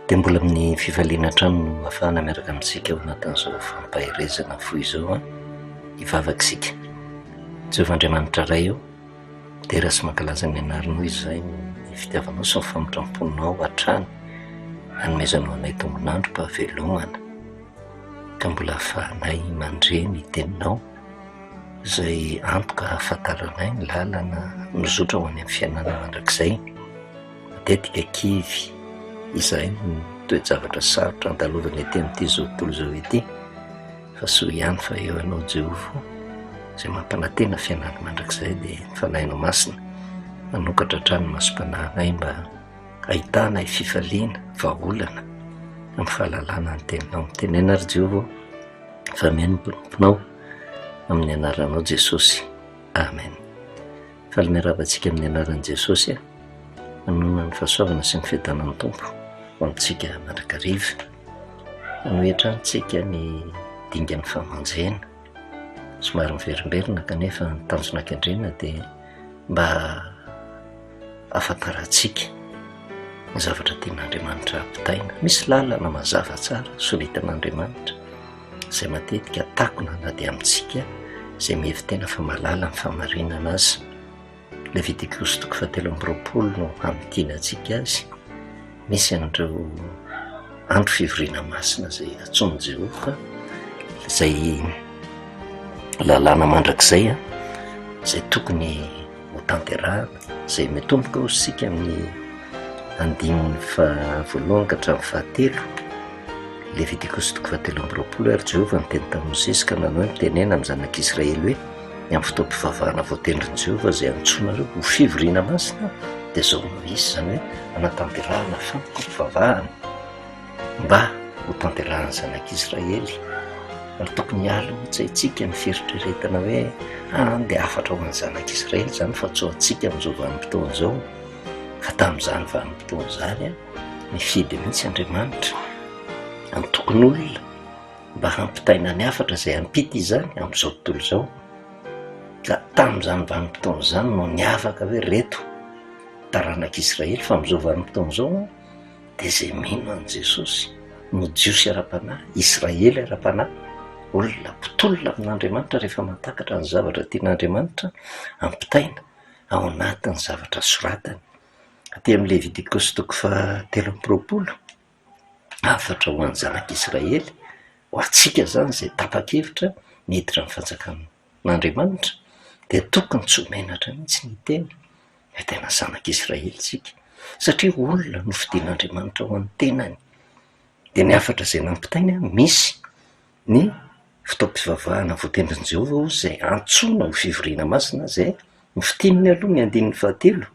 Dia mbola amin'ny fifaliana hatrany no ahafahana miaraka amintsika ao anatin'izao fampaherezana fohy izao an. Hivavaka isika. Jehovah Andriamanitra Ray ô, dera sy mankalaza ny anaranao izahay noho ny fitiavanao sy ny famindram-ponao hatrany nanomezanao anay tombon'androm-pahavelomana ka mbola ahafahanay mandre ny teninao izay antoka ahafantaranay ny lalana mizotra ho any amin'ny fiainana mandrakizay. Matetika kivy izahay noho ny toe-javatra sarotra andalovana ety amin'ity izao tontolo izao ity, fa soa ihany fa eo Ianao Jehovah izay mampanantena fiainana mandrakizay dia ny Fanahinao Masina manokatra hatrany ny masom-panahinay mba hahitanay fifaliana, vahaolana amin'ny fahalalana ny Teninao. Mitenena ry Jehovah ô, fa mihaino ny mpanomponao amin'ny anaranao Jesosy. Amen. Faly miarahaba antsika amin'ny anaran'i Jesosy aho. Manonona ny fahasoavana sy ny fiadanan'ny Tompo ho amintsika mandrakariva. Hanohy hatrany tsika ny dingan'ny famonjena. Somary miverimberina kanefa ny tanjona kendrena dia mba hahafantarantsika ny zavatra tian'Andriamanitra hampitaina. Misy lalana mazava tsara soritan'Andriamanitra izay matetika takona na dia amintsika izay mihevi-tena fa mahalala ny fahamarinana aza. Levitikosy toko fahatelo amby roapolo no hamintinantsika azy. Misy an'ireo andro fivoriana masina izay antsoin'i Jehovah, izay lalàna mandrakizay izay tokony ho tanterahana, izay mitomboka hoy isika amin'ny andininy fahavoalohany ka hatramin'ny fahatelo. Levitikosy toko fahatelo amby roapolo Ary Jehovah niteny tamin'i Mosesy ka nanao hoe, Mitenena amin'ny zanak'Israely hoe, Ny amin'ny fotoam-pivavahana voatendrin'i Jehovah izay antsoinareo ho fivoriana masina, dia izao no hisy, izany hoe hanatanterahana fanompoam-pivavahana mba ho tanterahan'ny zanak'Israely. Ary tokony hiala ao an-tsaintsika ny fieritreretana hoe, ah, dia hafatra ho an'ny zanak'Israely izany fa tsy ho antsika amin'izao vanim-potoana izao. Fa tamin'izany vanim-potoana izany, nifidy mihitsy Andriamanitra antokon'olona mba hampitaina ny hafatra izay hampita izany amin'izao tontolo izao. Ka tamin'izany vanim-potoana izany no niavaka hoe reto taranak'Israely fa amin'izao vanim-potoana izao dia izay mino an'i Jesosy no Jiosy ara-panahy, Israely ara-panahy, olona mpitolona amin'Andriamanitra rehefa mahatakatra ny zavatra tian'Andriamanitra hampitaina ao anatin'ny zavatra soratany. Aty amin'ny Levitikosy toko fahatelo amby roapolo, hafatra ho an'ny zanak'Israely, ho antsika izany izay tapa-kevitra ny hiditra amin'ny fanjakan'Andriamanitra, dia tokony tsy ho menatra mihitsy ny hiteny fa tena zanak'Israely isika, satria olona nofidin'Andriamanitra ho an'ny tenany. Dia ny hafatra izay nampitainy, misy ny fotoam-pivavahana voatendrin'i Jehovah hozy izay antsoina ho fivoriana masina izay nofintininy aloha ny andininy fahatelo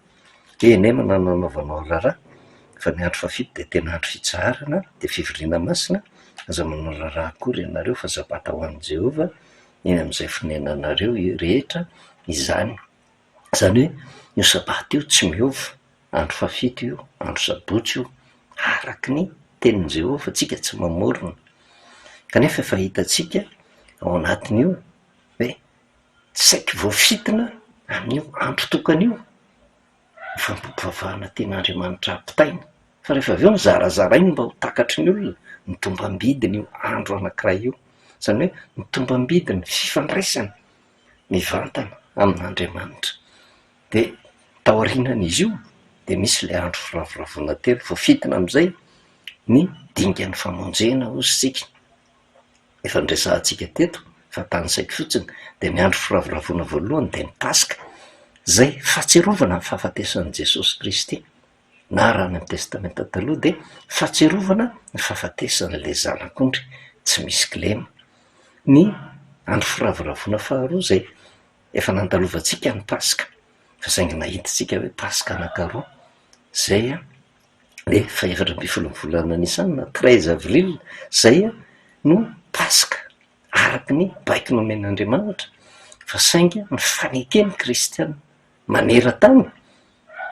hoe henemana no nanaovanao raharaha fa ny andro fahafito dia tena andro fitsaharana dia fivoriana masina, aza manao raharaha akory ianareo fa sabata ho an'i Jehovah eny amin'izay fonenanareo rehetra izany. Izany hoe io sabata io tsy miova, andro fahafito io, andro sabotsy io, araka ny tenin'i Jehovah, tsika tsy mamorona. Kanefa efa hitantsika ao anatin'io hoe saiky voafintina amin'io andro tokana io ny fanompoam-pivavahana tian'Andriamanitra hampitaina. Fa rehefa avy eo nozarazarainy mba ho takatry ny olona ny tombam-bidin'io andro anankiray io, izany hoe ny tombam-bidin'ny fifandraisana mivantana amin'Andriamanitra. Dia taorianan'izy io dia misy ilay andro firavoravoana telo, voafintina amin'izay ny dingan'ny famonjena hozy isika. Efa noresahantsika teto fa tanisaiko fotsiny, dia ny andro firavoravoana voalohany dia ny Paska, izay fahatsiarovana ny fahafatesan'i Jesosy Kristy. Na raha any amin'ny Testamenta Taloha dia fahatsiarovana ny fahafatesan'ilay Zanak'ondry tsy misy kilema. Ny andro firavoravoana faharoa izay efa nandalovantsika ny Paska, fa saingy nahita isika hoe Paska anankiroa izay dia fahefatra ambin'ny folon'ny volana Nisana na treize avril izay no Paska araka ny baiko nomen'Andriamanitra fa saingy ny faneken'ny kristiana maneran-tany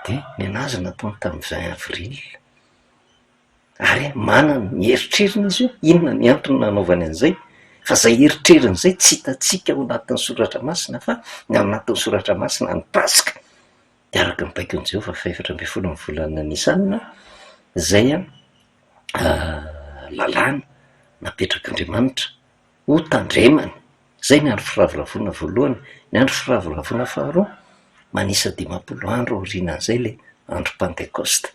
dia ny an'azy nataony tamin'ny vingt avril ary manana ny eritreriny izy hoe inona ny antony nanaovany an'izay fa izay eritreriny izay tsy hitantsika ao anatin'ny soratra masina fa ny ao anatin'ny soratra masina ny paska dia araka ny baikon'i Jehovah fahefatra ambin'ny folon'ny volana Nisana izay an. Lalàna napetrak'Andriamanitra ho tandremana. Izay ny andro firavoravoana voalohany. Ny andro firavoravoana faharoa, manisa 50 andro aorianan'izay ilay andro Pantekosta.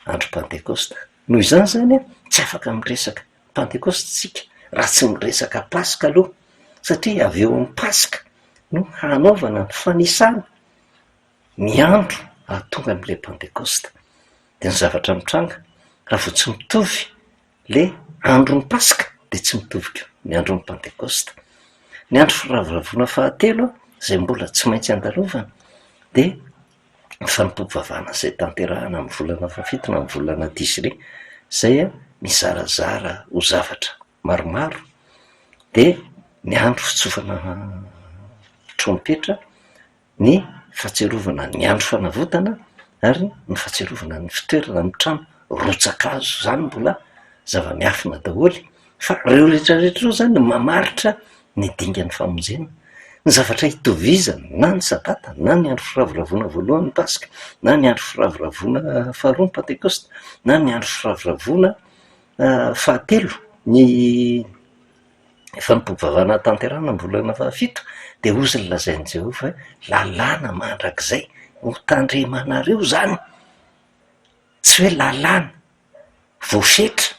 Andro Pantekosta. Noho izany izany an, tsy afaka miresaka Pantekosta isika raha tsy miresaka Paska aloha, satria avy eo amin'ny Paska no hanaovana ny fanisana ny andro hahatonga an'ilay Pantekosta. Dia ny zavatra mitranga, raha vao tsy mitovy le andron'ny Paska dia tsy mitovy koa ny andron'ny Pantekosta. Ny andro firavoravoana fahatelo izay mbola tsy maintsy andalovana dia ny fanompoam-pivavahana izay tanterahana amin'ny volana fahafito na amin'ny volana Tisri, izay mizarazara ho zavatra maromaro, dia ny andro fitsofana trompetra ny fahatsiarovana ny andro fanavotana ary ny fahatsiarovana ny fitoerana amin'ny trano rotsa-kazo, zany mbola zava-miafina daholo fa reo rehetra rehetra reo zany no mamaritra ny dingan'ny famonjena, ny zavatra itovizana na ny sabata na ny andro firavoravoana voalohany ny paska na ny andro firavoravoana faharoa ny pantekosta na ny andro firavoravoana fahatelo ny. Fanompoam-pivavahana tanterahina amin'ny volana fahafito, dia hozy ny lazain'i Jehovah hoe, Lalàna mandrakizay ho tandremanareo izany. Tsy hoe lalàna voafetra,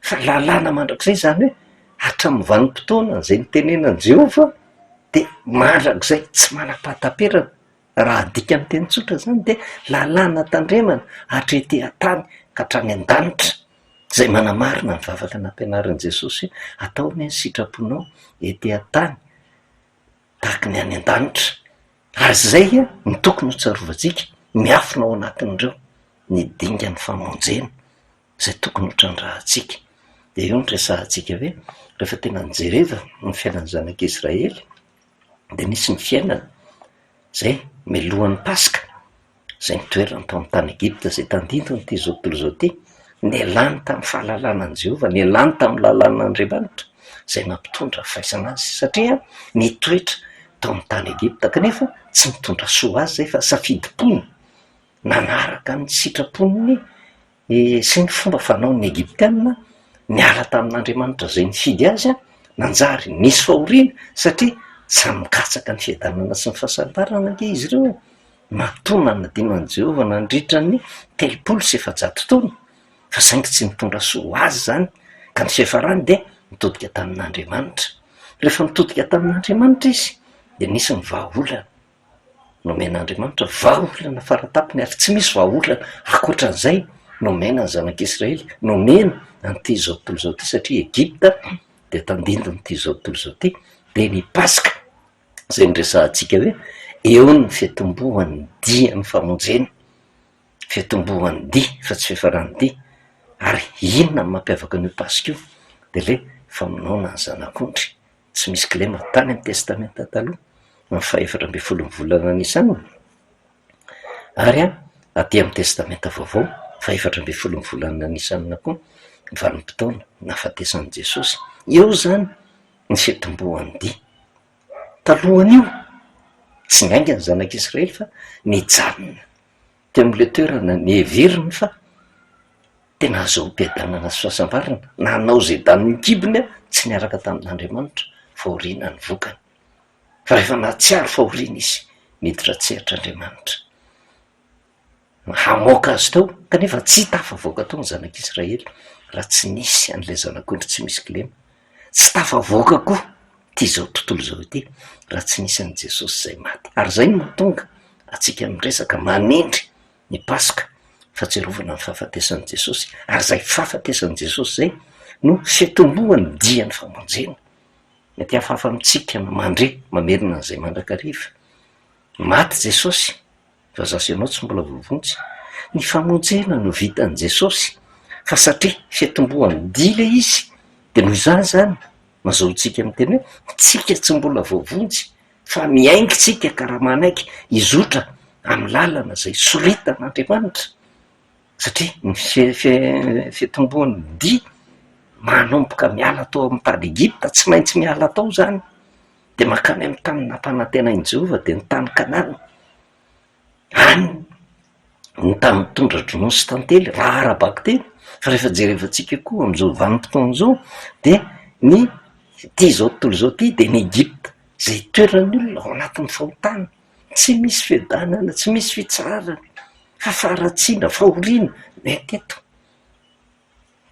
fa lalàna mandrakizay, izany hoe hatramin'ny vanim-potoana izay nitenenan'i Jehovah dia mandrakizay, tsy manam-pahataperana. Raha adika amin'ny teny tsotra izany dia lalàna tandremana hatrety an-tany ka hatrany an-danitra, izay manamarina ny vavaka nampianarin'i Jesosy hoe, atao anie ny sitraponao ety an-tany tahaka ny any an-danitra. Ary izay no tokony ho tsarovantsika, miafina ao anatin'ireo ny dingan'ny famonjena izay tokony ho trandrahantsika. Dia eo no resahantsika hoe rehefa tena nijereva ny fiainan'ny zanak'Israely dia nisy ny fiainana izay mialohan'ny Paska, izay nitoerany tao amin'ny tany Egypta, izay tandindon'ity izao tontolo izao ity, nialany tamin'ny fahalalana an'i Jehovah, nialany tamin'ny lalàn'Andriamanitra, izay nampitondra faisana azy, satria nitoetra tao amin'ny tany Egypta, kanefa tsy nitondra soa azy izay fa safidim-pony, nanaraka ny sitrapony sy ny fomba fanaon'ny Egyptiana, niala tamin'Andriamanitra izay nifidy azy, nanjary nisy fahoriana satria samy mikatsaka ny fiadanana sy ny fahasambarana ange izy ireo e! Matoa nanadino an'i Jehovah nandritra ny 430 taona, fa saingy tsy nitondra soa ho azy izany, ka ny fiafarany dia nitodika tamin'Andriamanitra. Rehefa nitodika tamin'Andriamanitra izy dia nisy ny vahaolana. Nomen'Andriamanitra vahaolana faratapony ary tsy misy vahaolana ankoatran'izay nomena ny zanak'Israely, nomena an'ity izao tontolo izao ity satria Egypta dia tandindon'ity izao tontolo izao ity, dia ny Paska izay noresahantsika hoe eo ny fiatombohan'ny dian'ny famonjena, fiatombohan'ny dia fa tsy fiafaran'ny dia, ary inona no mampiavaka an'io Paska io? Dia ilay famonoana ny zanak'ondry. Tsy misy kilema tany amin'ny Testamenta Taloha, amin'ny fahefatra ambin'ny folon'ny volana Nisana, ary aty amin'ny Testamenta Vaovao, fahefatra ambin'ny folon'ny volana Nisana koa, ny vanim-potoana nahafatesan'i Jesosy. Eo izany ny fitomboan'ny dia. Talohan'io, tsy niainga ny zanak'Israely fa nijanona teo amin'ilay toerana neveriny fa Tena ahazoam-piadanana sy fahasambarana, nanao izay danin'ny kibony aho, tsy niaraka tamin'Andriamanitra, fahoriana ny vokany. Fa rehefa nahatsiaro fahoriana izy, niditra an-tsehatra Andriamanitra hamoaka azy tao, kanefa tsy tafavoaka tao ny zanak'Israely raha tsy nisy an'ilay zanak'ondry tsy misy kilema. Tsy tafavoaka koa ity izao tontolo izao ity raha tsy nisy an'i Jesosy izay maty. Ary izay no mahatonga antsika miresaka manindry ny Paska, fahatsiarovana ny fahafatesan'i Jesosy, ary izay fahafatesan'i Jesosy izay no fiatombohan'ny dian'ny famonjena. Mety hafahafa amintsika ny mandre mamerina an'izay mandrakariva. Maty Jesosy, fa za sy ianao tsy mbola voavonjy. Ny famonjena no vitan'i Jesosy, fa satria fiatombohan'ny dia ilay izy, dia noho izany izany, mazahoantsika miteny hoe, tsika tsy mbola voavonjy, Fa miainga isika ka raha manaiky hizotra amin'ny lalana izay soritan'Andriamanitra, satria ny fitomboan'ny dia manomboka miala tao amin'ny tany Egypta, tsy maintsy miala tao izany, dia mankany amin'ny tany nampanantenain'i Jehovah, dia ny tany Kanana. Any ny tany mitondra dronono sy tantely, raha ara-bakiteny. Fa rehefa jerevantsika koa amin'izao vanim-potoana izao dia ny ity izao tontolo izao ity dia ny Egypta izay itoeran'ny olona ao anatin'ny fahotana, tsy misy fiadanana, tsy misy fitsaharana fa faharatsiana, fahoriana no hita eto.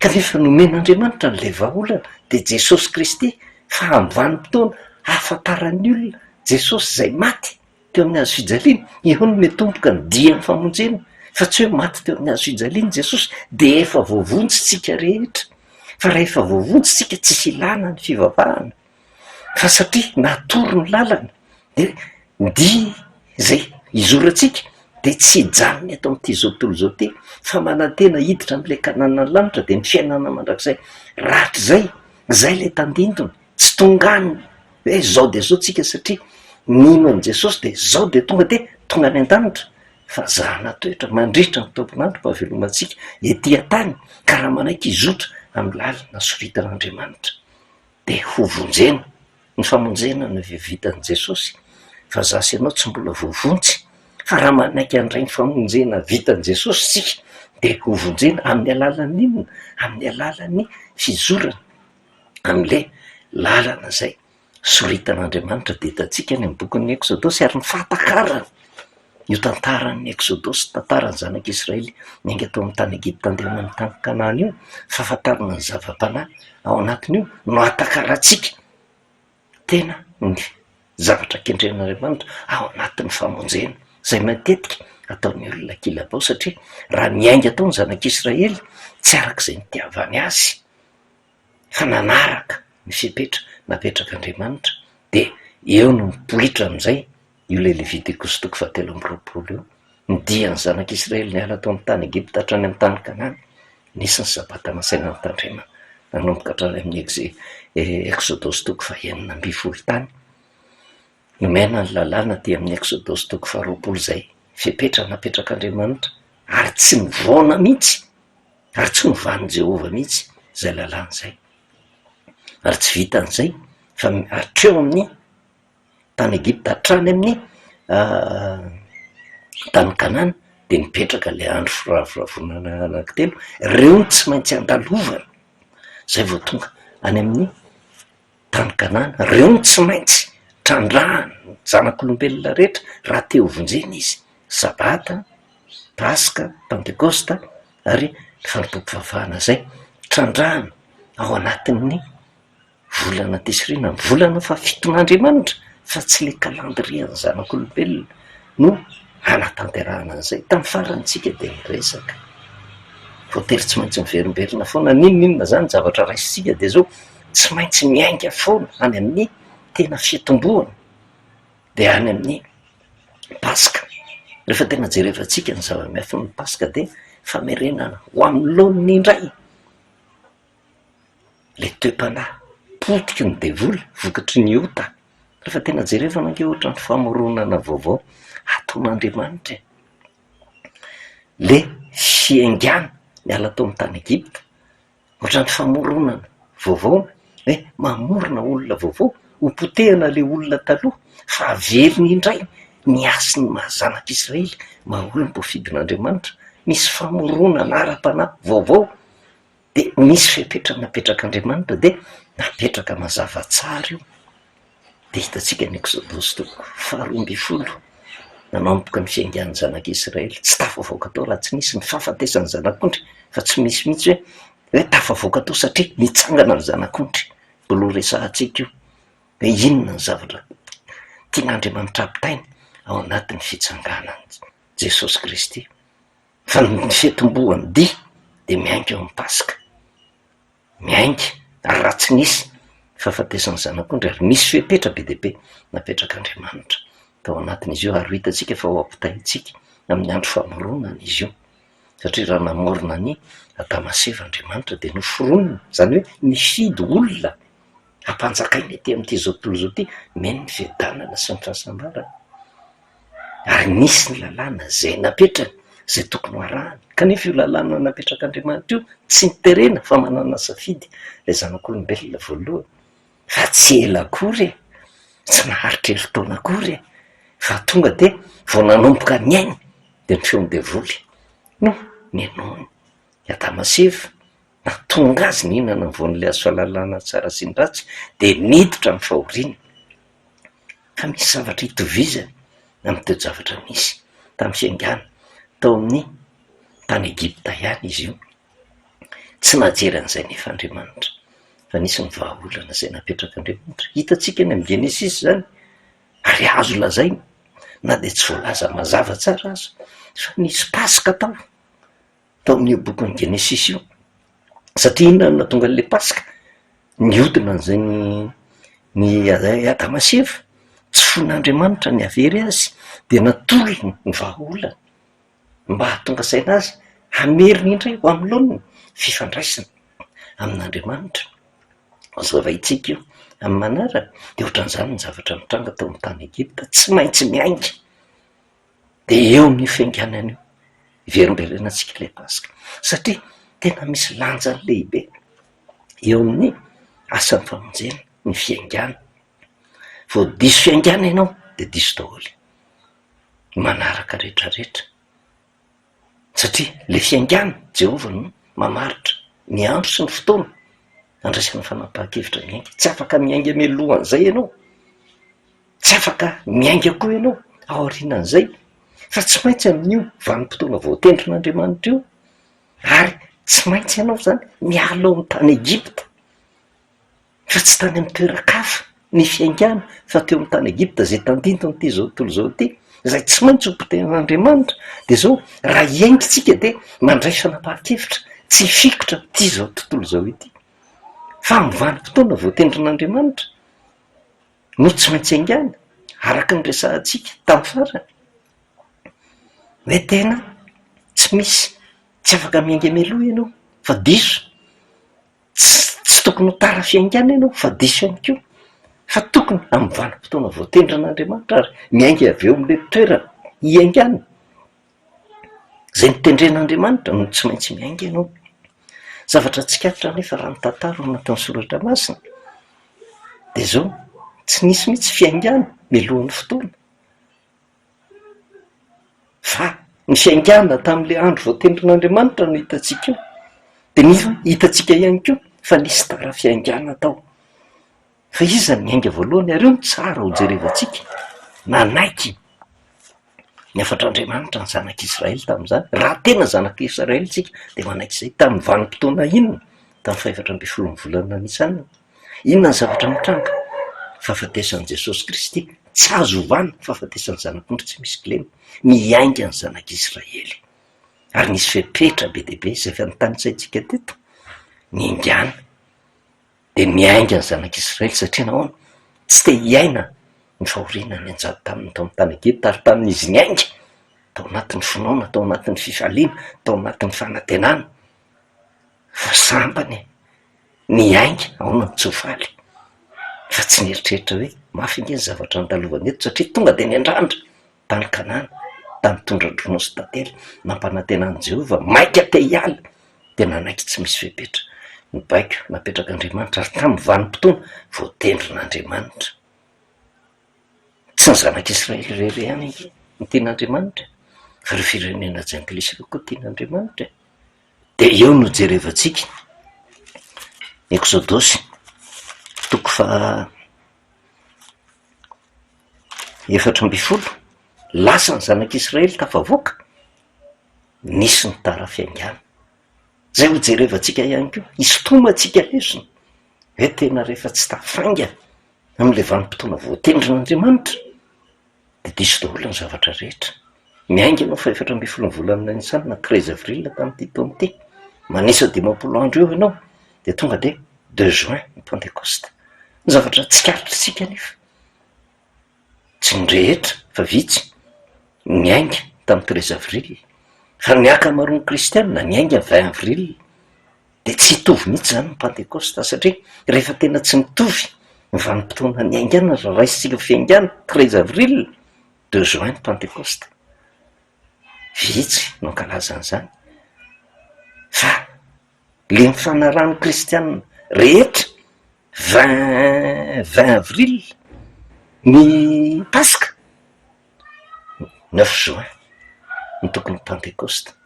Kanefa nomen'Andriamanitra an'ilay vahaolana dia Jesosy Kristy fa amin'ny vanim-potoana ahafantaran'ny olona Jesosy izay maty teo amin'ny hazo fijaliana, eo no miatomboka ny dian'ny famonjena fa tsy hoe maty teo amin'ny hazo fijaliana Jesosy dia efa voavonjy isika rehetra, fa raha efa voavonjy isika tsisy ilana ny fivavahana. Fa satria natoro ny lalana de ny dia izay hizorantsika de tsy hijanona eto amin'ity zao tontolo izao ity fa manantena hiditra amin'ilay Kananan'ny lanitra dia ny fiainana mandrakizay rahatrizay, zay ilay tandindona, tsy tonga any hoe zao de zao tsika satria mino an'i Jesosy de zao de tonga de tonga any an-danitra fa zahana toetra mandritra ny taon'androm-pahavelomantsika ety an-tany ka raha manaiky hizotra amin'ny lalana soritan'Andriamanitra. dia ho vonjena, ny famonjena no efa vitan'i Jesosy fa za sy ianao tsy mbola voavonjy fa raha manaiky handray ny famonjena vitan'i Jesosy isika dia ho vonjena amin'ny alalan'ny inona? Amin'ny alalan'ny fizorana amin'ilay lalana izay soritan'Andriamanitra dia hitantsika any amin'ny bokin'ny Eksodosy ary ny fahatakarana io tantaran'ny Eksodosy, tantaran'ny zanak'Israely niainga tao amin'ny tany Egypta handeha any amin'ny tany Kanana io, fahafantarana ny zava-panahy ao anatin'io no ahatakarantsika tena ny zavatra kendren'Andriamanitra ao anatin'ny famonjena, izay matetika ataon'ny olona an-kilabao satria raha niainga tao ny zanak'Israely tsy araka izay nitiavany azy fa nanaraka ny fepetra napetrak'Andriamanitra dia eo no mipoitra amin'izay io ilay Levitikosy toko fahatelo amby roapolo io, ny dian'ny zanak'Israely niala tao amin'ny tany Egypta hatrany amin'ny tany Kanana, nisy ny Sabata nasaina notandremana, nanomboka hatrany amin'ny Ekze- Eksodosy toko fahenina ambin'ny folo tany, nomena ny lalàna aty amin'ny Eksodosy toko faharoapolo izay fepetra napetrak'Andriamanitra ary tsy nivaona mihitsy, ary tsy novan'i Jehovah mihitsy izay lalàna izay, ary tsy vitan'izay fa hatreo amin'ny tany Egypta hatrany amin'ny tany Kanana dia nipetraka ilay andro firavoravoana anankitelo, ireo no tsy maintsy andalovana zay vao tonga any amin'ny tany Kanana, ireo no tsy maintsy trandrahana ny zanak'olombelona rehetra raha te ho vonjena izy, sabata, paska, pantekosta ary ny fanompoam-pivavahana izay trandrahana ao anatin'ny volana Tisrina, ny volana fahafiton'Andriamanitra fa tsy le calendrier-n'ny zanak'olombelona no hanatanterahana an'izay. Tamin'ny farany tsika dia niresaka, voatery tsy maintsy miverimberina foana, n'inon'inona zany zavatra raisintsika dia zao tsy maintsy miainga foana any amin'ny tena fitomboana dia any amin'ny Paska. Rehefa tena jerevantsika ny zava-miafin'ny Paska dia famerenana ho amin'ny laoniny indray. Le toe-panahy potiky ny devoly vokatry ny ota, rehefa tena jerevana ange ohatran'ny famoronana vaovao ataon'Andriamanitra e! Le fiaingàna miala tao amin'ny tany Egypta, ohatran'ny famoronana vaovao hoe mamorona olona vaovao, ho potehina le olona taloha fa averiny indray ny hasin'ny maha zanak'Israely, maha olom-boafidin'Andriamanitra, misy famoronana ara-panahy vaovao. Dia nisy fepetra napetrak'Andriamanitra dia napetraka mazava tsara io, dia hitantsika ny Eksodosy toko faharoa ambin'ny folo, nanomboka ny fiaingan'ny zanak'Israely, tsy tafavoaka tao raha tsy nisy ny fahafatesan'ny zanak'ondry, fa tsy misy mihitsy hoe hoe tafavoaka tao satria nitsangana ny zanak'ondry, mbola ho resahantsika io hoe inona ny zavatra tian'Andriamanitra ampitaina ao anatin'ny fitsanganan'i Jesosy Kristy. Fa ny fiatombohan'ny dia dia miainga eo amin'ny Paska, miainga ary raha tsy nisy ny fahafatesan'ny zanak'ondry ary nisy fepetra be dia be napetrak'Andriamanitra tao anatin'izy io ary ho hitantsika fa ho ampitaintsika amin'ny andro famoronana izy io, satria raha namorona an'i Adama sy Eva Andriamanitra dia noforoniny, izany hoe nifidy olona hampanjakaina ety amin'ity zao tontolo izao ity, nomeny ny fiadanana sy ny fahasambarana. Ary nisy ny lalàna izay napetrany, izay tokony ho arahana. Kanefa io lalàna napetrak'Andriamanitra io tsy noterena fa manana safidy ilay zanak'olombelona voalohany. Fa tsy ela akory e, tsy naharitra herintaona akory e, fa tonga dia vao nanomboka niaina dia ny feon'ny devoly no nenoiny. I Adama sy Eva, nahatonga azy nihinana ny voan'ilay hazo fahalalana ny tsara sy ny ratsy, dia niditra ny fahoriana. Fa misy zavatra itovizany amin'ny toe-javatra nisy tamin'ny fiaingàna tao amin'ny tany Egypta ihany izy io. Tsy nahajery an'izay anefa Andriamanitra, fa nisy ny vahaolana izay napetrak'Andriamanitra. Hitantsika any amin'ny Genesisy izany, ary azo lazaina, na dia tsy voalaza mazava tsara aza, fa nisy Paska tao, tao amin'io bokin'ny Genesisy io. Satria inona no nahatonga an'ilay Paska? Nihodina an'izay ny ny Adama sy Eva, tsy foin'Andriamanitra ny havery azy, dia natolony ny vahaolana. mba hahatonga saina azy hamerina indray ho amin'ny laoniny ny fifandraisana amin'Andriamanitra. Hazavaintsika io amin'ny manaraka, dia ohatran'izany ny zavatra nitranga tao amin'ny tany Egypta, tsy maintsy miainga, dia eo amin'io fiainganana io, iverimberenantsika ilay Paska, satria tena misy lanjany lehibe eo amin'ny asan'ny famonjena ny fiaingàna, vao diso fiaingàna ianao dia diso daholo. manaraka retraretra satria le fiaingàna Jehovah no mamaritra ny andro sy ny fotoana andraisana fanapahan-kevitra miainga, tsy afaka miainga mialohan'izay ianao, tsy afaka miainga koa ianao aorianan'izay fa tsy maintsy amin'io vanim-potoana voatendrin'Andriamanitra io ary tsy maintsy ianao zany miala ao amin'ny tany Egypta. Fa tsy tany amin'ny toeran-kafa ny fiaingàna fa teo amin'ny tany Egypta izay tandindon'ity izao tontolo izao ity, izay tsy maintsy ho potehin'Andriamanitra, dia izao, raha hiainga isika dia mandray fanapahan-kevitra tsy hifikitra amin'ity izao tontolo izao ity, fa amin'ny vanim-potoana voatendrin'Andriamanitra no tsy maintsy haingàna, araka ny resahantsika tamin'ny farany, hoe tena tsy misy, tsy afaka miainga mialoha ianao fa diso. Tsy tokony ho tara fiaingàna ianao fa diso ihany koa, fa tokony amin'ny vanim-potoana voatendrin'Andriamanitra ary miainga avy eo amin'ilay toerana hiaingàna, izay notendren'Andriamanitra no tsy maintsy miainga ianao. Zavatra tsikaritra anefa raha ny tantara ao anatin'ny soratra masina dia izao, tsy nisy mihitsy fiaingàna mialohan'ny fotoana. Fa ny fiaingàna tamin'ilay andro voatendrin'Andriamanitra no hitantsika eo, dia nefa hitantsika ihany koa fa nisy tara fiaingàna tao. Fa iza no niainga voalohany ary io no tsara ho jerevantsika, nanaiky ny hafatr'Andriamanitra ny zanak'Israely tamin'izany, raha tena zanak'Israely isika dia manaiky izay, tamin'ny vanim-potoana inona? Tamin'ny fahefatra ambin'ny folon'ny volana Nisana. Inona ny zavatra mitranga? Fahafatesan'i Jesosy Kristy, tsy azo ovana, fahafatesan'ny Zanak'ondry tsy misy kilema, miainga ny zanak'Israely. Ary nisy fepetra be dia be izay efa notanisaintsika teto, niaingàna, dia niainga ny zanak'Israely satria nahoana? Tsy te hiaina ny fahoriana nianjady taminy tao amin'ny tany Egypta, ary tamin'izy niainga, tao anatin'ny finoana, tao anatin'ny fifaliana, tao anatin'ny fanantenana, fa sambany e! Niainga, ahoana no tsy ho faly? Fa tsy nieritreritra hoe mafy ange ny zavatra andalovana eto satria tonga dia niandrandra tany Kanana, tany tondra-dronono sy tantely, nampanantenan'i Jehovah, maika te hiala, dia nanaiky tsy misy fepetra ny baiko napetrak'Andriamanitra ary tamin'ny vanim-potoana voatendrin'Andriamanitra. Tsy ny zanak'Israely irery ihany ange no tian'Andriamanitra e, fa ireo firenena jentilisa ireo koa tian'Andriamanitra e. Dia eo no jerevantsika Eksodosy toko faha 14, lasa ny zanak'Israely tafavoaka, nisy ny tara fiaingàna, zay ho jerevantsika ihany koa, hisintomantsika lesona hoe tena rehefa tsy tafaingana amin'ilay vanim-potoana voatendrin'Andriamanitra Dia diso daholo ny zavatra rehetra. Miainga ianao faha 14 ny volana Nisana na 13 avril tamin'ity taona ity. Manisa 50 andro eo ianao dia tonga dia deux juin ny Pentekosta. Ny zavatra tsikaritr'isika anefa, tsy ny rehetra fa vitsy niainga tamin'ny 13 avril, fa ny ankamaroan'ny kristiana niainga 20 avril. Dia tsy hitovy mihitsy izany ny Pantekosta satria rehefa tena tsy mitovy ny vanim-potoana niaingàna raha raisintsika ho fiaingàna, 13 avril, deux juin ny Pantekosta. Vitsy no hankalaza an'izany fa le nifanarahan'ny kristiana rehetra 20 20 avril ny Paska, neuf juin no tokony ho Pantekosta.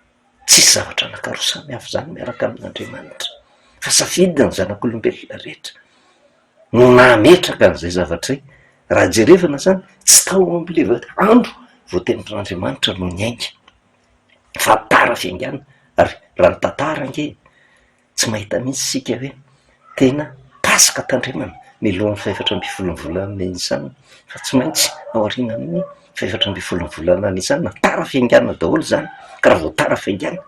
Tsisy zavatra anankiroa samy hafa izany miaraka amin'Andriamanitra, fa safidy ny zanak'olombelona rehetra no nametraka an'izay zavatra izay. Raha jerevana izany, tsy tao amin'ilay andro voatenin'Andriamanitra no niainga, fa tara fiaingàna, ary raha ny tantara ange Tsy mahita mihitsy isika hoe tena Paska tandremana mialohan'ny fahefatra ambin'ny folon'ny volana Nisana fa tsy maintsy aorianan'ny fahefatra ambin'ny folon'ny volana Nisana, tara fiaingàna daholo izany, ka raha vao tara fiaingàna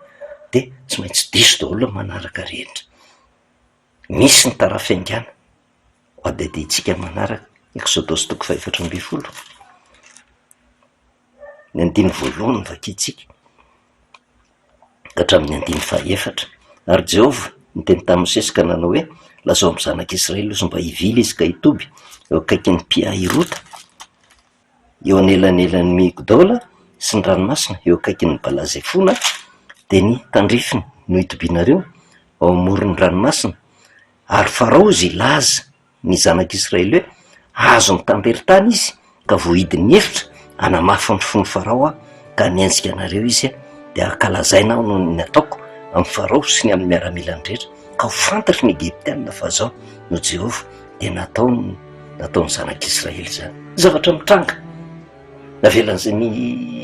dia tsy maintsy diso daholo ny manaraka rehetra. Misy ny tara fiaingàna ho adihadiantsika manaraka, Eksodosy toko fahefatra ambin'ny folo, ny andininy voalohany no vakintsika. ka hatramin'ny andininy fahaefatra. Ary Jehovah niteny tamin'i Mosesy ka nanao hoe, Lazao amin'ny zanak'Israely izy mba hivily izy ka hitoby eo akaikin'i Pi-Hahirota, eo anelanelan'i Migdola sy ny ranomasina, eo akaikin'i Bala-Zefona, dia ny tandrifiny no hitobianareo, ao amoron'ny ranomasina. Ary Farao izy hilaza ny zanak'Israely hoe, Azo mitamberin-tany izy, ka voahidy ny efitra, hanamafy ny fon'i Farao aho, ka hanenjika anareo izy, dia hankalazaina aho noho ny nataoko amin'i Farao sy ny amin'ny miaramilany rehetra, ka ho fantatry ny Egyptiana fa Izaho no Jehovah. Dia nataony, nataon'ny zanak'Israely izany. Zavatra mitranga, navelan'ny ny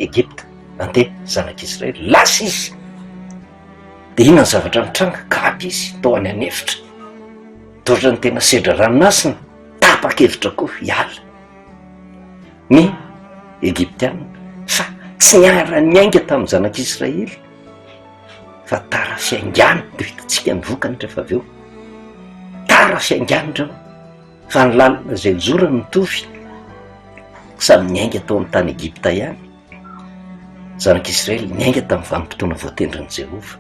Egypta nandeha ny zanak'Israely, lasa izy. Dia inona ny zavatra nitranga? Gaga izy, tao any an'efitra. Toa ny tena sedra ranomasina, tapa-kevitra koa hiala ny Egyptiana fa tsy niara-niainga tamin'ny zanak'Israely fa tara fiaingàna, dia hitantsika ny vokany rehefa avy eo, tara fiaingàna ireo fa ny lalana izay nizorany mitovy, samy niainga tao amin'ny tany Egypta ihany. Zanak'Israely niainga tamin'ny vanim-potoana voatendrin'i Jehovah.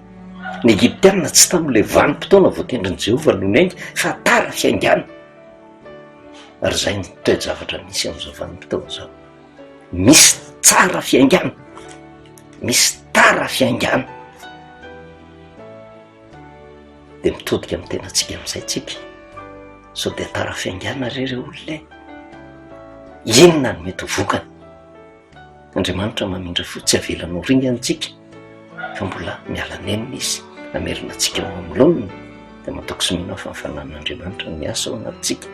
Ny Egyptiana tsy tamin'ilay vanim-potoana voatendrin'i Jehovah no niainga, fa tara fiaingàna. Ary izay ny toe-javatra misy amin'izao vanim-potoana izao. Misy tsara fiaingàna, misy tara fiaingàna. Dia mitodika amin'ny tenantsika amin'izay tsika. Sao dia tara fiaingàna re re olona e? Inona no mety ho vokany? Andriamanitra mamindra fo, tsy avelany ho ringana antsika fa mbola miala nenina Izy, hamerina antsika ho amin'ny laoniny, dia matoky sy mino aho fa ny fananan'Andriamanitra no miasa ao anatintsika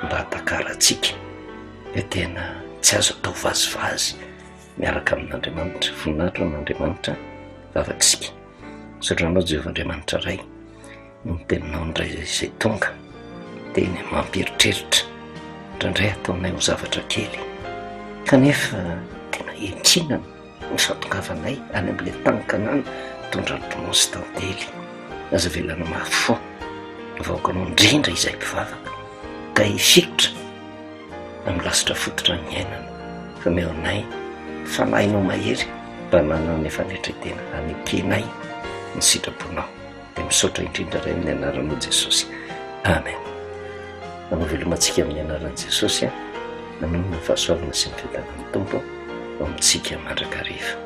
mba hahatakarantsika hoe tena tsy azo atao vazivazy miaraka amin'Andriamanitra. Voninahitra ho an'Andriamanitra, vavaka isika. Misaotra anao Jehovah Andriamanitra Ray. Ny teninao indray izay tonga teny mampieritreritra, indraindray ataonay ho zavatra kely, kanefa tena iankinana ny fahatongavanay any amin'ilay tany Kanana mitondra ronono sy tantely. Aza avelana mafy fo ny vahoakanao, indrindra izay mpivavaka, ka hifikitra amin'ny lasitra fototra niainana, fa omeo anay ny fanahinao mahery mba hanananay fanetren-tena hanekenay ny sitraponao. Dia misaotra indrindra Ray amin'ny anaranao Jesosy. Amen. Manao veloma antsika amin'ny anaran'i Jesosy. Manonona ny fahasoavana sy ny fiadanan'ny Tompo ho amintsika mandrakariva.